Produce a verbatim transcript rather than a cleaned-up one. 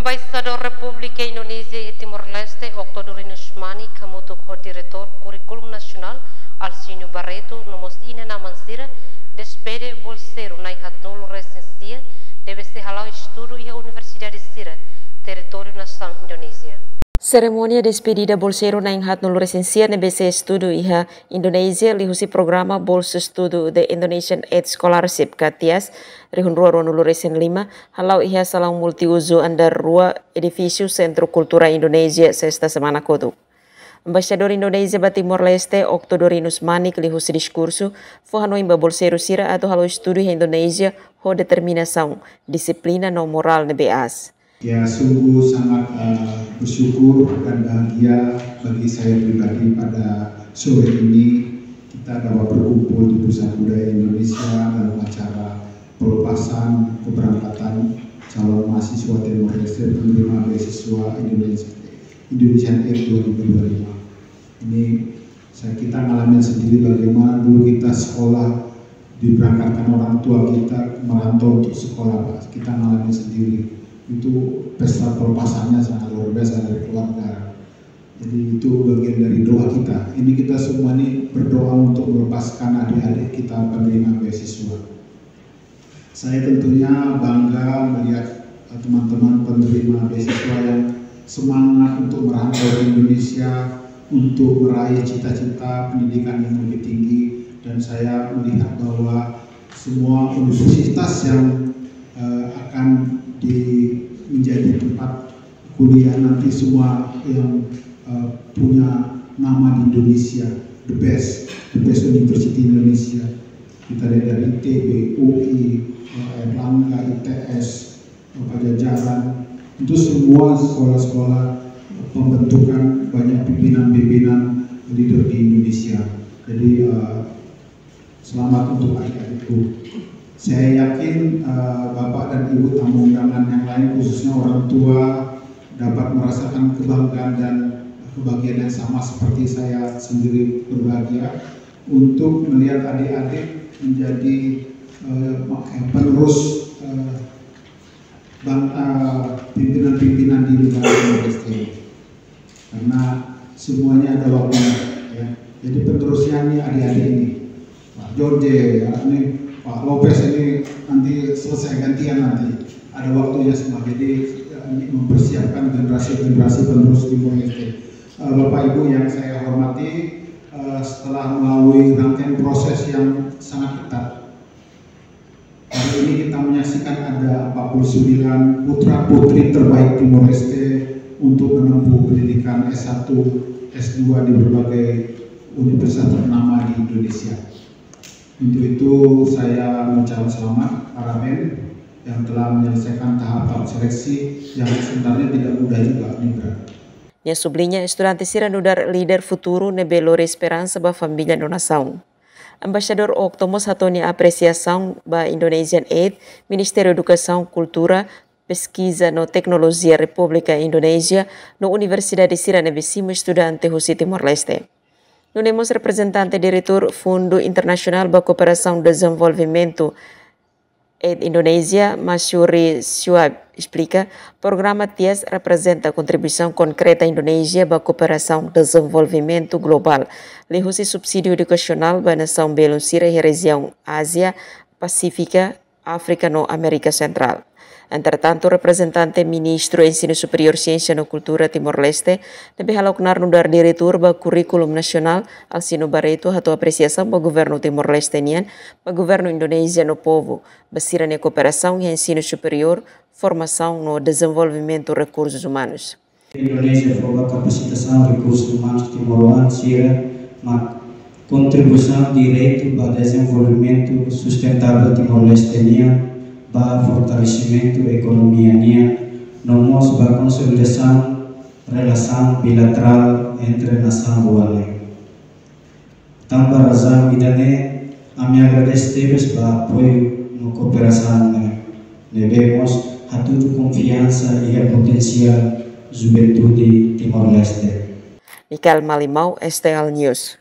Embaixadór Repúblika Indonézia iha Timor-Leste, Octo Dorinus Manik, hamutuk ho Diretór Kurríkulu Nasionál, Alcino Barreto, no mós inan-aman sira, despede bolseiru na'in haatnulu resin sia ne'ebé sei hala'o estudu iha universidade sira territóriu nasaun Indonézia. Serimónia despedida bolseiru na'in haatnulu resin sia ne'ebé sei estudu iha Indonézia liuhusi programa Bolsa Estudu The Indonesian Aid Scholarship ka TIAS rihun rua ruanulu resin lima, hala'o iha salaun multiuzu andár rua edifísiu Sentru Kultura Indonézia, Sesta semana kotuk. Embaixadór Indonézia ba Timor-Leste, Octo Dorinus Manik, liuhusi diskursu, fó hanoin ba bolseiru sira atu halo estudu iha Indonézia ho determinasaun, dixiplina no morál ne'ebé aas. Ya, sungguh sangat, eh, bersyukur dan bahagia bagi saya pribadi pada sore ini kita dapat berkumpul di Pusat Budaya Indonesia dalam acara pelepasan keberangkatan calon mahasiswa Timor-Leste penerima beasiswa Indonesia, Indonesian Aid dua ribu dua puluh lima. Ini saya, kita ngalamin sendiri bagaimana dulu kita sekolah diberangkatkan orang tua kita merantau untuk sekolah, Pak. Kita ngalamin sendiri. Itu pesta pelepasannya sangat luar biasa dari keluarga. Jadi itu bagian dari doa kita. Ini kita semua ini berdoa untuk melepaskan adik-adik kita penerima beasiswa. Saya tentunya bangga melihat, eh, teman-teman penerima beasiswa yang semangat untuk merantau ke Indonesia untuk meraih cita-cita pendidikan yang lebih tinggi, dan saya melihat bahwa semua universitas yang, eh, akan di-, menjadi tempat kuliah nanti semua yang, eh, punya nama di Indonesia, the best, the best university Indonesia. Kita lihat dari I T B, U I, eh, Airlangga, I T S, eh, Pajajaran. Itu semua sekolah-sekolah pembentukan banyak pimpinan-pimpinan leader di Indonesia. Jadi, eh, selamat untuk adik-adikku. Saya yakin, eh, Bapak dan Ibu tamu undangan yang lain, khususnya orang tua, dapat merasakan kebanggaan dan kebahagiaan yang sama seperti saya sendiri berbahagia untuk melihat adik-adik menjadi, eh, penerus, eh, bang-, eh, pimpinan-pimpinan di negara Timor Leste ini. Karena semuanya ada waktunya, ya. Jadi penerusnya ini adik-adik ini. Pak Jorge, ya, ini Pak Lopez ini nanti selesai gantian nanti. Ada waktunya semua. Jadi, ya, ini mempersiapkan generasi-generasi penerus Timor Leste. Eh, Bapak Ibu yang saya hormati, eh, setelah melalui rangkaian proses yang sangat ketat, hari ini kita menyaksikan ada empat puluh sembilan putra-putri terbaik Timor Leste untuk menempuh pendidikan S satu, S dua di berbagai universitas ternama di Indonesia. Untuk itu, saya mengucapkan selamat, paraben, yang telah menyelesaikan tahap-tahap seleksi yang sebenarnya tidak mudah juga, ini berat. Nia subliña, estudante sira nu'udar líder futuru ne'ebé lori esperansa ba família no nasaun. Embaixadór Octo mós hato'o nia apresiasaun ba Indonesian Aid, Ministériu Edukasaun, Kultura, Peskiza no Teknolojia Repúblika Indonézia, no universidade sira ne'ebé simu estudante husi Timor-Leste. Nune'e mós reprezentante diretór Fundu Internasionál ba Kooperasaun Dezenvolvimentu, Aid Indonesia, Masyuri Syuaib, esplika, programa TIAS reprezenta kontribuisaun konkreta Indonézia ba kooperasaun dezenvolvimentu globál, liuhusi subsídiu edukasionál ba nasaun belun sira iha rejiaun Ázia, Pasífika, Áfrika no Amérika Sentrál. Entretantu, reprezentante Ministru Ensinu Superiór, Siénsia no Kultura Timor-Leste, ne'ebé hala'o knaar nu'udar diretór ba Kurríkulu Nasionál, Alcino Barreto, hato'o apresiasaun ba governu Timor-Leste nian, ba governu Indonézia no povu, ba sira-nia kooperasaun iha ensinu superiór, formasaun no dezenvolvimentu rekursus umanus. Indonézia fó ba kapasitasaun rekursus umanus timoroan sira mak kontribuisaun direta ba dezenvolvimentu sustentável Timor-Leste nian, ba fortalesimentu ekonomia nian, no mós ba konsolidasaun relasaun bilaterál entre nasaun rua ne'e. Tanba razaun ida-ne'e, ami agradese tebes ba apoiu no kooperasaun ne'e, ne'ebé mós hatudu konfiansa iha potensiál juventude Timor-Leste. Michael Malimau, S T L News.